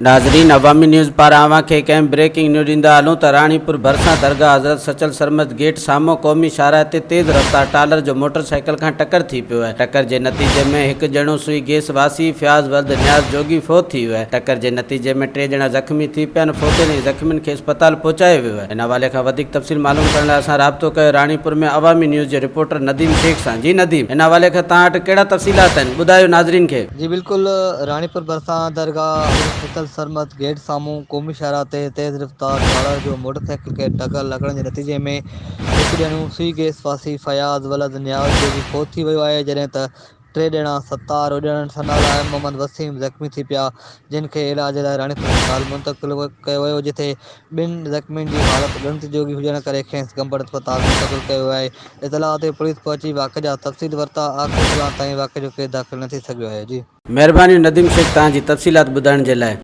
ناظرين عوامي نيوز پاران اوهان کي هڪ اهم بريڪنگ نيوز ڏيندا هلون ته راڻيپور ڀرسان درگاهه حضرت سچل سرمست گيٽ سامهون قومي شاهراهه تي تيز رفتار ٽالر جو موٽر سائيڪل کان ٽڪر ٿي پيو آهي ٽڪر جي نتيجي ۾ هڪ ڄڻو سوئي گيس واسي فياض ولد نياز جوڳي فوت ٿي ويو آهي ٽڪر جي نتيجي ۾ ٽي ڄڻا زخمي ٿي پيا آهن فوتين ۽ زخمين کي اسپتال پهچايو ويو آهي ان حوالي کان وڌيڪ تفصيل معلوم ڪرڻ لاء اسان رابطو ڪيو راڻيپور ۾ عوامي نيوز جي رپورٽر نديم شيخ سان جي نديم ان حوالي کان توهان وٽ ڪهڙا تفصيلات آهن ٻڌايو ناظرين کي. جي بلڪل راڻيپور ڀرسان درگاهه حضرت سچل سرمد گيٽ سامهون قومي شاهراهه تي تيز رفتار ٽرالر جو موٽرسائيڪل کي ٽڪر لڳڻ جي نتيجي ۾ هڪ ڄڻو سوئي گيس واسي فياض ولد نياز جوڳي فوت ٿي ويو آهي جڏهن ته ٽي ڄڻا ستار اڏڻ ثناءالله ۽ محمد وسيم زخمي ٿي پيا جن کي علاج لاء راڻيپور اسپتال منتقل ڪيو ويو جتي ٻن زخمين جي حالت ڳڻتي جوڳي هجڻ ڪري کيس گمبٽ اسپتال منتقل ڪيو ويو آهي. اطلاع تي پوليس پهچي واقعي جا تفصيل ورتا، آخري اطلاع تائين واقعي جو ڪيس داخل نه ٿي سگهيو آهي. جي. مهرباني نديم شيخ توهان جي تفصيلات ٻڌائڻ جي لاء.